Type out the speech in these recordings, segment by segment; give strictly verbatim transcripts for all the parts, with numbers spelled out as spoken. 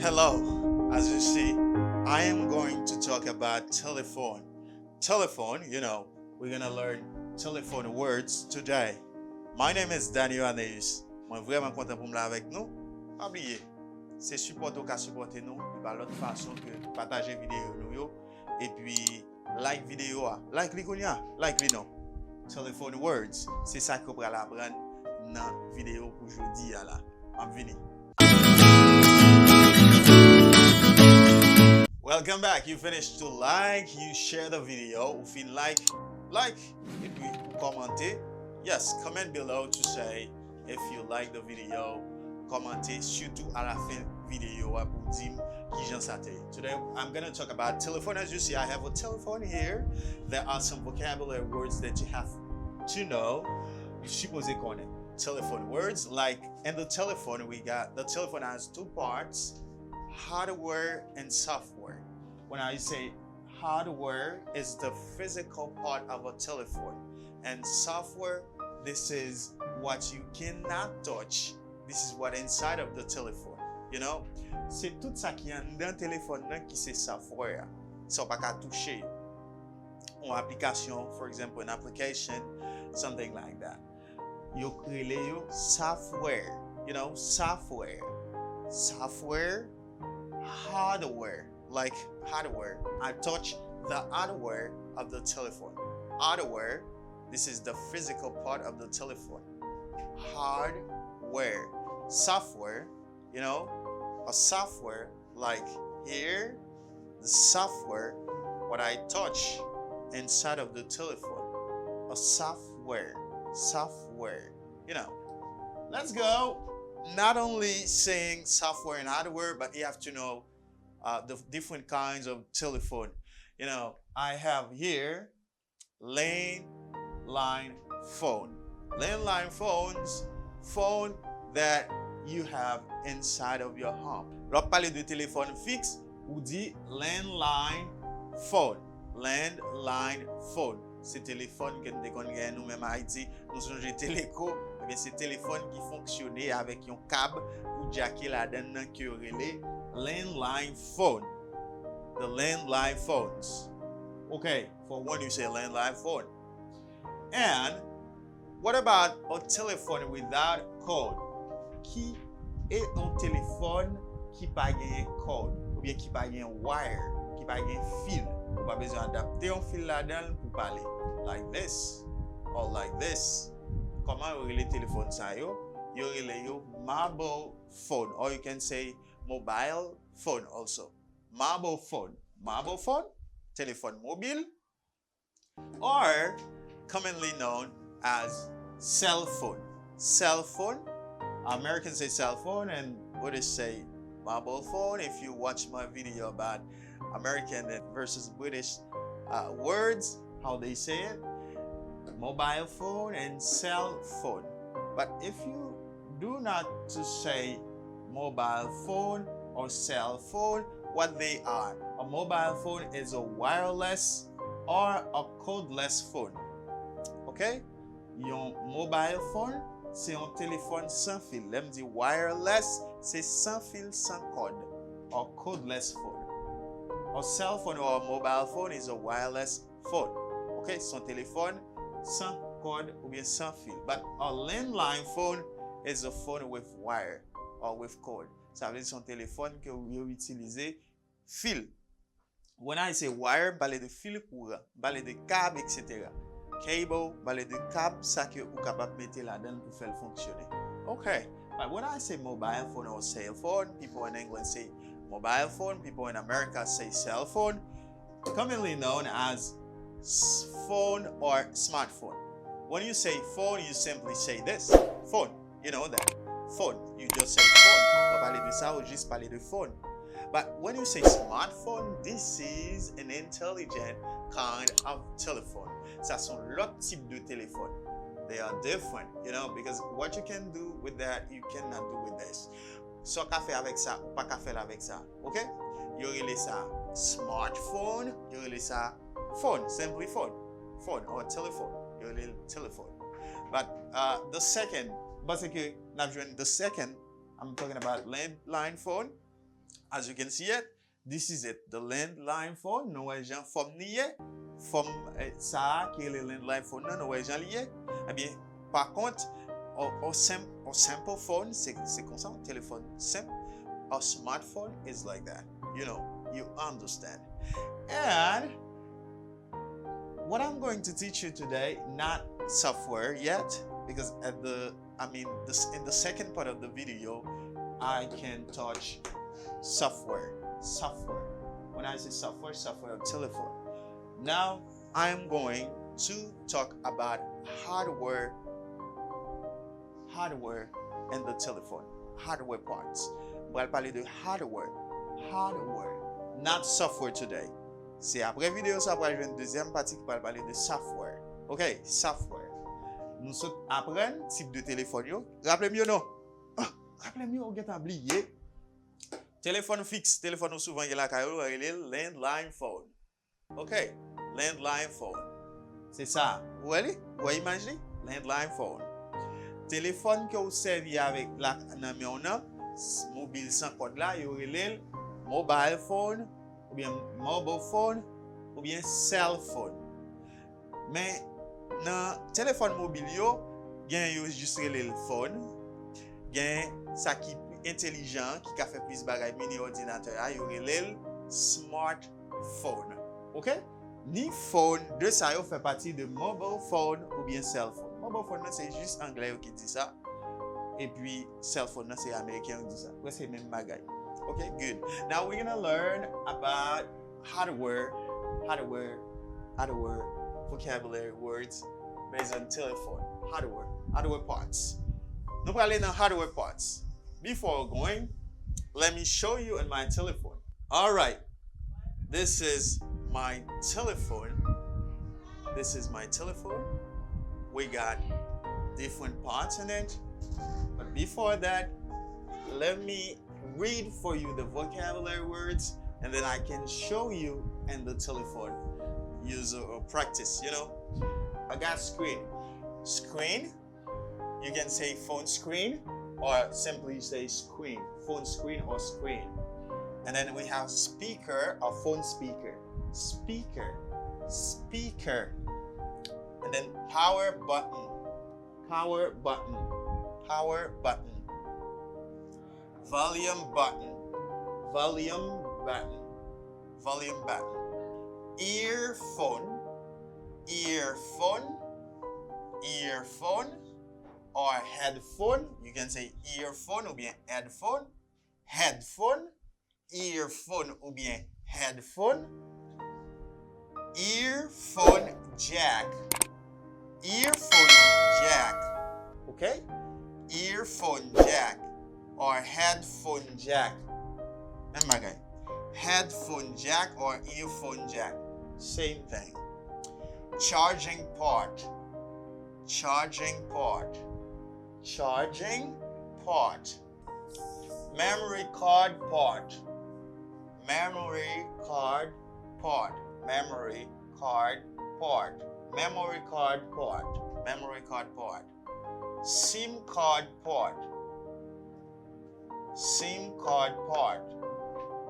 Hello, as you see, I am going to talk about telephone. Telephone, you know, we're gonna learn telephone words today. My name is Daniel Aneus. Mwen vrèman kontan pou m la avèk nou. Pa bliye, se sipòte w ka sipòte nou, e pa lòt fason ke pataje videyo nou yo, epi like videyo a. Like li kounye a, like li non. Telephone words, se sa ke w pral aprann nan videyo pou jodi a la. M ap vini. Welcome back. You finished to like, you share the video. Ou fin like, like, epi ou kòmante. Yes, comment below to say if you like the video. Kòmante, sitou alafen videyo a pou w di m kijan sa te ye. Today, I'm gonna talk about telephone. As you see, I have a telephone here. There are some vocabulary words that you have to know. Ou sipoze konnen. Telephone words, like, in the telephone, we got, the telephone has two parts, hardware and software. When I say hardware, is the physical part of a telephone, and software, this is what you cannot touch, this is what inside of the telephone, you know? Se tout sa ki anndan telefòn nan ki se software. Sa w pa ka touche yo. Yon aplikasyon, for example, an application, something like that. Yo rele yo software, you know, software. Software, hardware, like hardware. I touch the hardware of the telephone. Hardware, this is the physical part of the telephone. Hardware. Software, you know, a software like here, the software, what I touch inside of the telephone. A software, software, you know. Let's go. Not only saying software and hardware, but you have to know uh, the different kinds of telephone. You know, I have here landline phone. Landline phones, phone that you have inside of your home. Lè w ap pale de telefòn fiks, ou di landline phone. Landline phone. Se telefòn ke n te konn genyen nou menm Ayiti. Nou sonje Teleco, ebyen se telefòn ki fonksyone avèk yon kab pou djake ladann nan ke yo rele landline phone. The landline phones. Okay, for when you say landline phone. And what about a telephone without cord? Ki e yon telefòn ki pa genyen cord, oubyen ki pa genyen wire, ki pa genyen fil? Ou pa bezwen adapte yon fil ladan l pou pale. Like this, or like this. Kòman yo rele telefòn sa yo? Yo rele yo marble phone, or you can say mobile phone also. Marble phone. Marble phone, telefòn mobil, or commonly known as cell phone. Cell phone, Americans say cell phone and British say marble phone. If you watch my video about American and versus British uh, words, how they say it, mobile phone and cell phone. But if you do not to say mobile phone or cell phone, what they are. A mobile phone is a wireless or a codeless phone. Okay? Yon mobile phone, se yon telefòn san fil. Lè m di wireless, se san fil, san kòd. Or codeless phone. A cell phone or a mobile phone is a wireless phone. Ok, se yon telefòn san kòd oubyen san fil. But a landline phone is a phone with wire or with cord. Sa vle di se yon telefòn ke yo itilize fil. When I say wire, m pale de fil kouran, m pale de kab, et cetera. Cable, m pale de kab, sa ke ou kapab mete ladan l pou fè l fonksyone. Ok. But when I say mobile phone or cell phone, people in England say mobile phone, people in America say cell phone, commonly known as s- phone or smartphone. When you say phone, you simply say this, phone. You know that. Phone. You just say phone. Ou pale de sa, ou jis pale de phone. But when you say smartphone, this is an intelligent kind of telephone. Sa se yon lòt tip de telefòn. They are different, you know, because what you can do with that, you cannot do with this. Sa w ka fè avèk sa, ou pa ka fè l avèk sa. Ok? Yo rele sa smartphone, yo rele sa phone, simply phone. Phone or telephone. Yo rele l telephone. But uh, the second, m panse ke n ap jwenn the second, I'm talking about landline phone. As you can see it, this is it, the landline phone. Nou wè jan fòm li ye. Fòm eh, sa a ki rele landline phone nan, nou wè jan li ye. Ebyen, pa kont, a, a, sim, a simple phone, se se konsa, yon telefòn senp. A smartphone is like that. You know, you understand. And what I'm going to teach you today, not software yet, because at the, I mean, this, in the second part of the video, I can touch software. Software. When I say software, software of telephone. Now, I am going to talk about hardware, hardware and the telephone. Hardware parts. Mwen pral pale de hardware. Hardware. Not software today. Se apre videyo sa pral jwenn dezyèm pati ki pral pale de software. Ok, software. Nou sot aprann tip de telefòn yo. Raple m yo non. Ah, raple m yo, ou gentan bliye. Telefòn fiks, telefòn ou souvan gen lakay ou, rele l landline phone. Ok, landline phone. Se sa. Ou wè li? Ou wè imaj li? Landline phone. Telefòn ke w sèvi avèk la nan men w nan, s- mobil san kòd la, yo rele l mobile phone, oubyen mobile phone, oubyen cell phone. Men nan telefòn mobil yo, gen yo jis rele l phone, gen sa ki pi entelijan, ki ka fè plis bagay, mini òdinatè a, yo rele l smart phone. Ok? Ni phone, de sa yo fè pati de mobile phone oubyen cell phone. Mobile phone nan se jis anglè yo ki di sa. Epi cell phone nan se ameriken yo ki di sa. Prèske menm bagay. Ok, good. Now we're gonna learn about hardware, hardware, hardware vocabulary words based on telephone. Hardware, hardware parts. Nou prale nan hardware parts. Before going, let me show you in my telephone. All right, this is my telephone. This is my telephone. We got different parts in it. But before that, let me read for you the vocabulary words, and then I can show you in the telephone user or practice, you know. I got screen. Screen, you can say phone screen or simply say screen. Phone screen or screen. And then we have speaker or phone speaker. Speaker. Speaker. And then power button. Power button. Power button. Volume button. Volume button. Volume button. Earphone. Earphone. Earphone. Or headphone. You can say earphone oubyen headphone. Headphone. Earphone oubyen headphone. Earphone jack. Earphone jack. Ok? Earphone jack or headphone jack. Menm bagay. Headphone jack or earphone jack. Same thing. Charging port. Charging port. Charging port. Memory card port. Memory card port. Memory card port. Memory card port. Memory card port. SIM card port. SIM card port.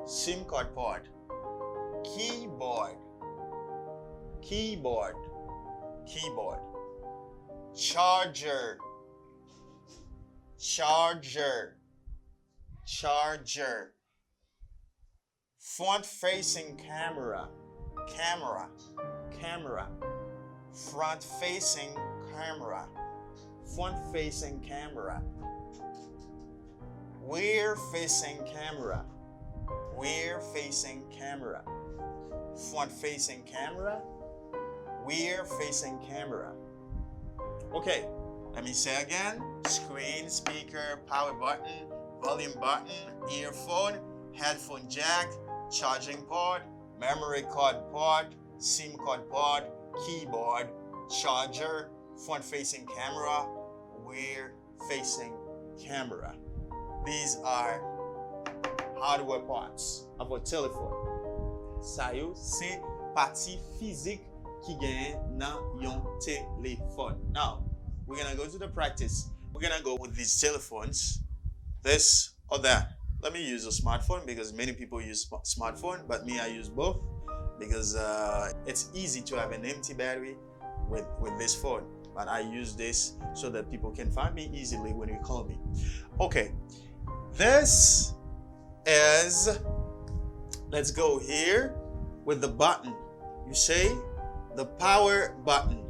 SIM card port. Keyboard. Keyboard. Keyboard. Charger. Charger. Charger. Front facing camera. Camera. Camera. Front facing camera. Front facing camera. Rear facing camera. Rear facing camera. Front facing camera. Rear facing camera. Ok, let me say again. Screen, speaker, power button, volume button, earphone, headphone jack, charging port, memory card port, SIM card port, keyboard, charger, front facing camera, rear facing camera. These are hardware parts of a telephone. Sa yo se pati fizik ki genyen nan yon telefòn. Now, we're gonna go to the practice. We're gonna go with these telephones, this or that. Let me use a smartphone because many people use sm- smartphone, but me, I use both because uh, it's easy to have an empty battery with, with this phone. But I use this so that people can find me easily when you call me. Okay, this is, let's go here with the button. You say the power button.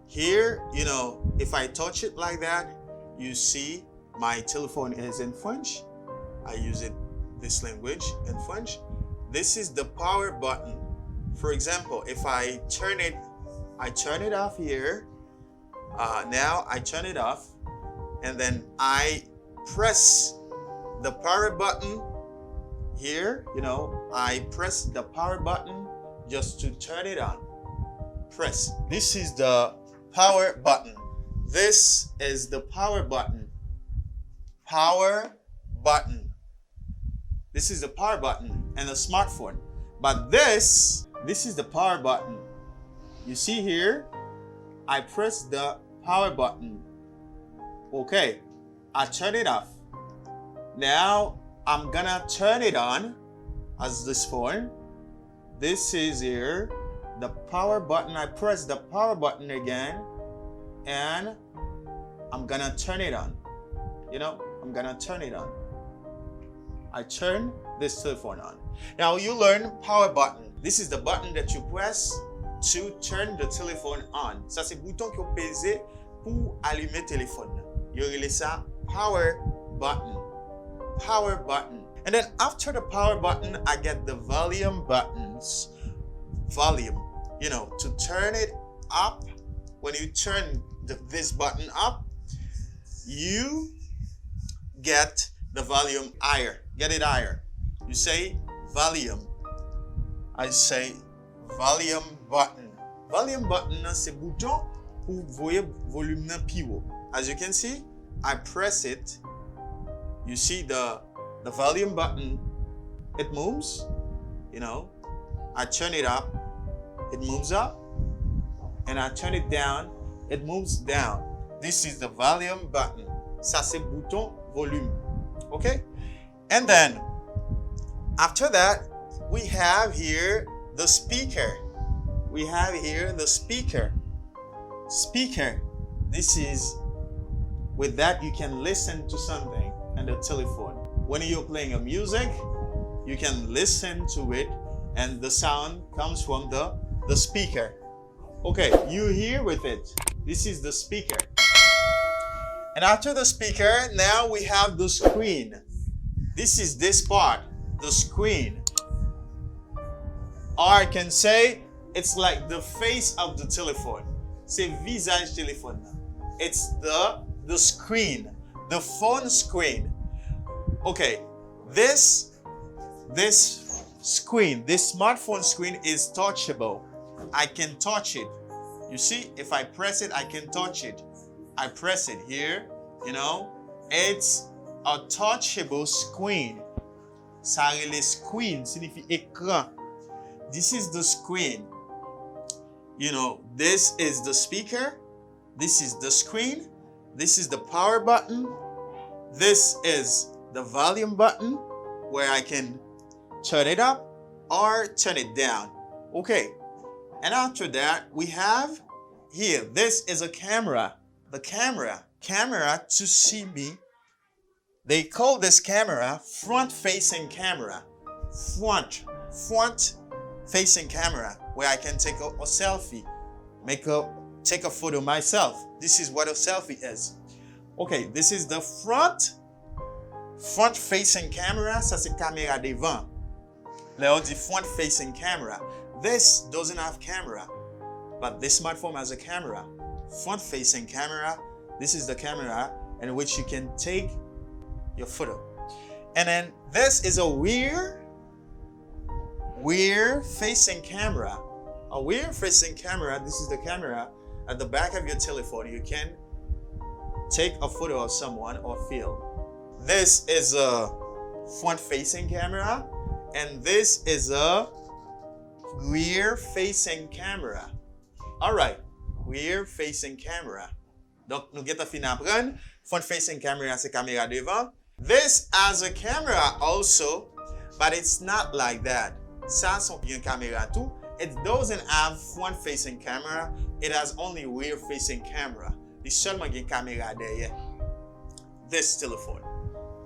Here, you know, if I touch it like that, you see my telephone is in French. I use it, this language in French. This is the power button. For example, if I turn it, I turn it off here. Uh, now I turn it off, and then I press the power button here. You know, I press the power button just to turn it on. Press. This is the power button. This is the power button. Power button. This is the power button and the smartphone. But this, this is the power button. You see here, I press the power button. Okay, I turn it off. Now I'm gonna turn it on as this phone. This is here the power button. I press the power button again and I'm gonna turn it on. You know, I'm gonna turn it on. I turn this telephone on. Now you learn power button. This is the button that you press to turn the telephone on. Sa se bouton ke w peze pou w alimen telefòn nan. Yo rele sa power button. Power button. And then after the power button, I get the volume buttons. Volume. You know, to turn it up, when you turn the, this button up, you get the volume higher. Get it higher. You say volume. I say volume button. Volume button nan se bouton pou voye volim nan pi wo. As you can see, I press it. You see the the volume button, it moves, you know. I turn it up, it moves up. And I turn it down, it moves down. This is the volume button. Sa se bouton volim. Okay? And then, after that, we have here the speaker. We have here the speaker. Speaker. This is, with that, you can listen to something on the telephone. When you're playing a music, you can listen to it, and the sound comes from the, the speaker. Okay, you hear with it. This is the speaker. And after the speaker, now we have the screen. This is this part, the screen. Or I can say it's like the face of the telephone. Se vizaj telefòn nan. It's the the screen, the phone screen. Okay, this this screen, this smartphone screen is touchable. I can touch it. You see, if I press it, I can touch it. I press it here, you know. It's a touchable screen. Sa rele screen, siyifi ekran. This is the screen. You know, this is the speaker. This is the screen. This is the power button. This is the volume button where I can turn it up or turn it down. Okay. And after that, we have here, this is a camera. The camera. Camera to see me. They call this camera front facing camera. Front, front facing camera, where I can take a, a selfie, make a, take a photo myself. This is what a selfie is. Okay, this is the front, front facing camera. Sa se kamera devan. Lè yo di front facing camera, this doesn't have camera, but this smartphone has a camera. Front facing camera, this is the camera in which you can take your photo. And then this is a rear, rear facing camera. A rear facing camera, this is the camera at the back of your telephone. You can take a photo of someone or film. This is a front facing camera, and this is a rear facing camera. Alright, rear facing camera. Donk, nou gentan fin aprann, front facing camera se kamera devan, This has a camera also, but it's not like that. Sa se yon kamera tou. It doesn't have front facing camera, it has only rear facing camera. Li sèlman gen kamera dèyè. This telephone.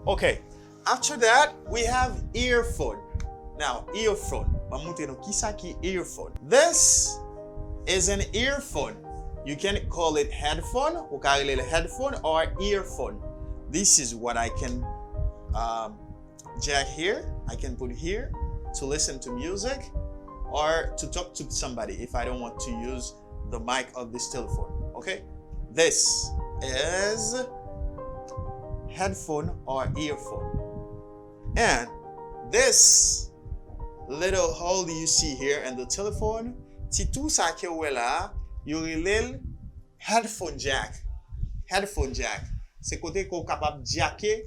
Okay. After that, we have earphone. Now, earphone. Mwen montre nou kisa ki earphone. This is an earphone. You can call it headphone, ou ka rele l headphone or earphone. This is what I can um, jack here, I can put here to listen to music or to talk to somebody if I don't want to use the mic of this telephone. Okay? This is headphone or earphone. And this little hole you see here in the telephone, ti tou sa ke w wè la, yo rele l headphone jack. Headphone jack. Se kote ke w kapab jacke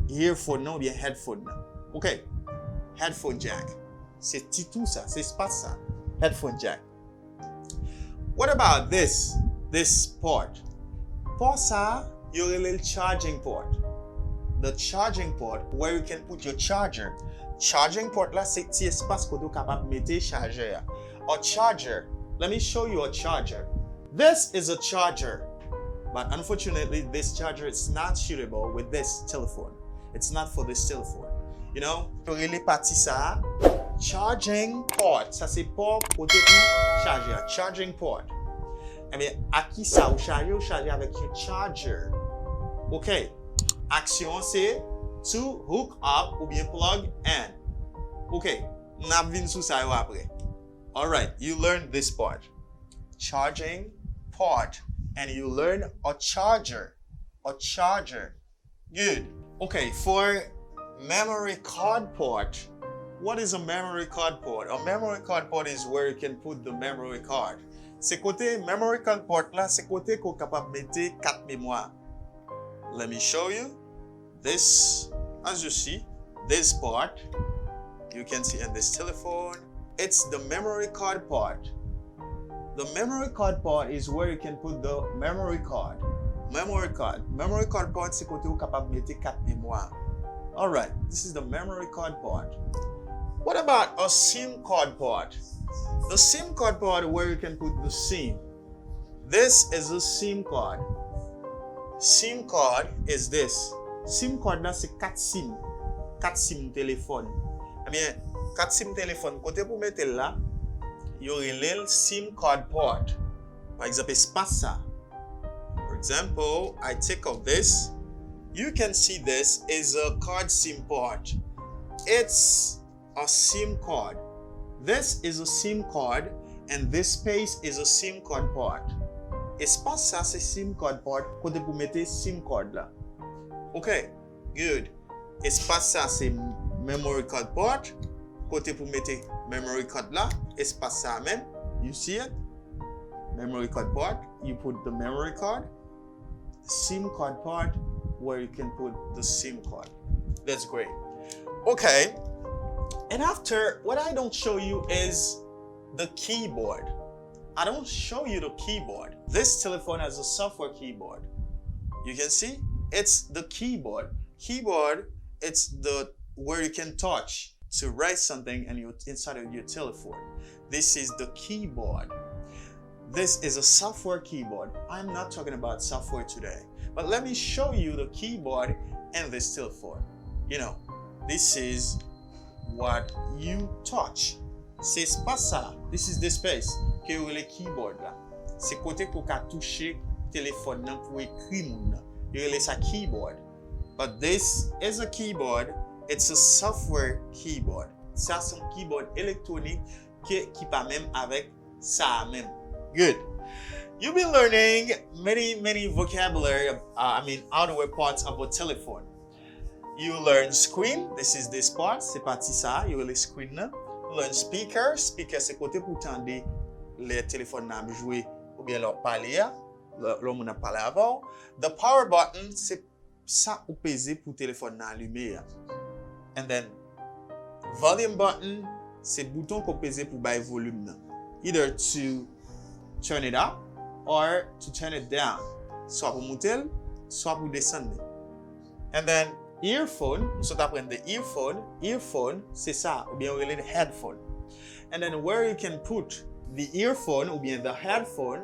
earphone nan oubyen headphone nan. Ok. Headphone jack. Se ti tou sa, se espas sa. Headphone jack. What about this? This port. Port sa, yo rele l charging port. The charging port where you can put your charger. Charging port la se ti espas kote w kapab mete chajè a. A charger. Let me show you a charger. This is a charger. But unfortunately, this charger is not suitable with this telephone. It's not for this telephone. You know? Yo rele pati sa a charging port. Sa se pò kote pou chajè a. Charging port. Ebyen, ak ki sa ou chaje? Ou chaje avèk yon charger. Ok. Aksyon an se to hook up oubyen plug in. Ok. N ap vin sou sa yo apre. Alright, you learn this part. Charging port, and you learn a charger. A charger. Good. Okay, for memory card port, what is a memory card port? A memory card port is where you can put the memory card. Se kote memory card port la, se kote ke w kapab mete kat memwa. Let me show you. This, as you see, this part, you can see in this telephone, it's the memory card part. The memory card part is where you can put the memory card. Memory card. Memory card part se kote ou kapab mete kat memwa. Alright, this is the memory card part. What about a SIM card part? The SIM card part where you can put the SIM. This is a SIM card. SIM card is this. SIM card la se kat sim. Kat sim telefòn. Ebyen, kat sim telefòn, kote pou mete l la, yo rele l SIM card port. Pa egzanp, espas sa. For example, I take off this. You can see this is a card SIM port. It's a SIM card. This is a SIM card and this space is a SIM card port. Espas sa se SIM card port, kote pou mete SIM card la. Ok, good. Espas sa se memory card port, kote pou mete memory card la. Espas sa menm, you see it? Memory card port, you put the memory card. SIM card port where you can put the SIM card. That's great. Okay. And after, what I don't show you is the keyboard. I don't show you the keyboard. This telephone has a software keyboard. You can see it's the keyboard. Keyboard, it's the where you can touch to write something and you inside of your telephone. This is the keyboard. This is a software keyboard. I'm not talking about software today. But let me show you the keyboard and this telephone. You know, this is what you touch. Se espas sa, this is the space, ke yo rele keyboard la. Se kote ke w ka touche telefòn nan pou ekri moun nan. Yo rele sa keyboard. But this is a keyboard, it's a software keyboard. Sa se yon keyboard elektwonik ke, ki pa menm avèk sa a menm. Good. You'll be learning many, many vocabulary, uh, I mean, hardware parts of a telephone. You learn screen, this is this part, se pati sa, yo rele screen nan. You learn speaker, speaker se kote pou tande lè telefòn nan ap jwe oubyen lè w ap pale a, lè, lè moun ap pale avè w. The power button, se sa ou peze pou telefòn nan alime a. And then, volume button, se bouton ke w peze pou bay volim nan. Either to turn it up or to turn it down. Swa pou moute l, swa pou desann li. And then, Earphone, nou sot aprann the earphone, earphone, se sa, oubyen yo rele l headphone. And then where you can put the earphone oubyen the headphone,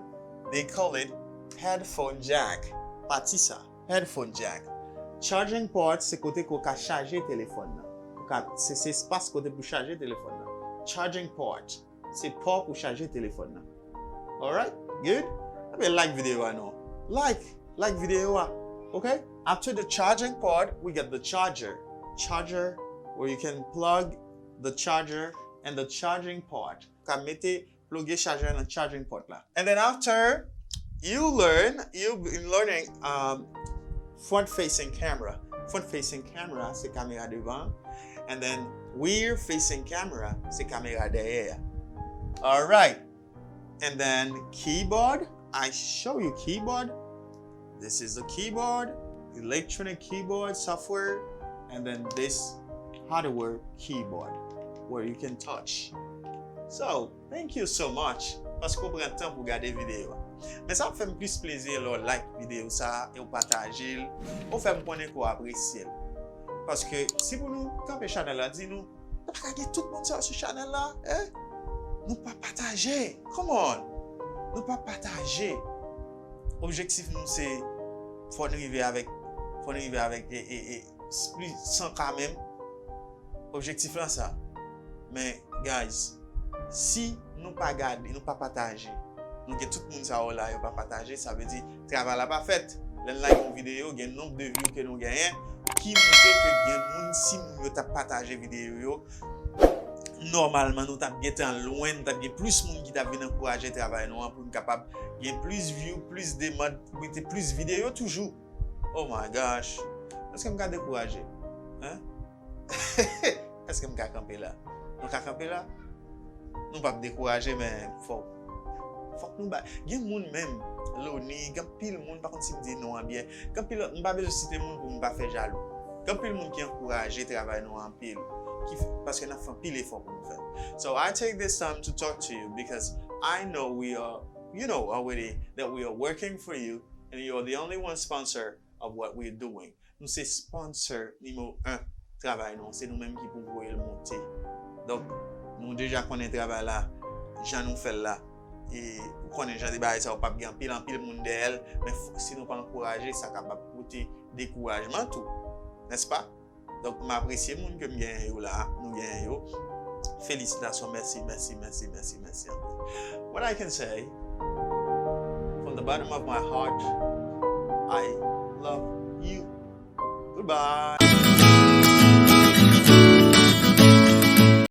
they call it headphone jack. Pati sa, headphone jack. Charging port, se kote ke w ka chaje telefòn nan. Ou ka, se, se espas kote pou chaje telefòn nan. Charging port, se pò pou chaje telefòn nan. Alright? Good? Ebyen, like videyo a non. Like, like videyo a. Okay? After the charging port, we get the charger. Charger, where you can plug the charger and the charging port. Ou ka mete, pluge chajè nan charging port la. And then after, you learn, you've been learning um, front facing camera. Front facing camera, se kamera devan. And then rear facing camera, se kamera dèyè. Alright. And then keyboard, I show you keyboard. This is the keyboard, electronic keyboard software, and then this hardware keyboard where you can touch. So, thank you so much paske w pran tan pou gade videyo a. Men sa ap fè m plis plezi lè w like videyo sa a e w pataje l, ou fè m konnen ke w apresye l. Paske si pou nou kanpe chanèl la, di nou, nou pa ka gen tout moun sa yo sou chanèl la, eh? Nou pa pataje. Come on! Nou pa pataje. Objektif nou se fò n rive avèk, fò n rive avèk e, e, e, plis san ka menm. Objektif lan sa. Men, guys, si nou pa gade, nou pa pataje, nou gen tout moun sa yo la, yo pa pataje, sa vle di travay la pa fèt. Lè n like yon videyo, gen nonb de view ke nou genyen ki montre ke gen moun, si moun yo t ap pataje videyo yo, nòmalman nou t ap gentan lwen, nou t ap gen plis moun ki t ap vin ankouraje travay nou an pou n kapab gen plis view, plis demann, pou mete plis videyo toujou. Oh my gosh! Èske m ka dekouraje? Hein? Èske m ka kanpe la? Nou ka kanpe la? Nou p ap dekouraje, men fòk, fòk nou bay. Gen moun menm, Loni, gen anpil moun, pa konn si m di non an byen. Gen anpil, m pa bezwen site moun pou m pa fè jalou. Gen anpil moun ki ankouraje travay nou an anpil, ki, paske n ap fè anpil efò pou nou fè. So I take this time to talk to you because I know we are, you know already that we are working for you and you are the only one sponsor of what we're doing. Nou se sponsor nimewo en travay nou an. Se nou menm ki pou voye l monte. Donk, nou deja konnen travay la, jan nou fè l la. E ou konnen jan de bagay sa yo p ap gen anpil, anpil moun dèyè l. Men f- si nou pa ankouraje, sa kapab pote dekourajman tou. Nèspa? Donk, m apresye moun ke m genyen yo la, nou genyen yo. Felisitasyon, mèsi, mèsi, mèsi, mèsi, mèsi anpil. What I can say, from the bottom of my heart, I love you. Goodbye.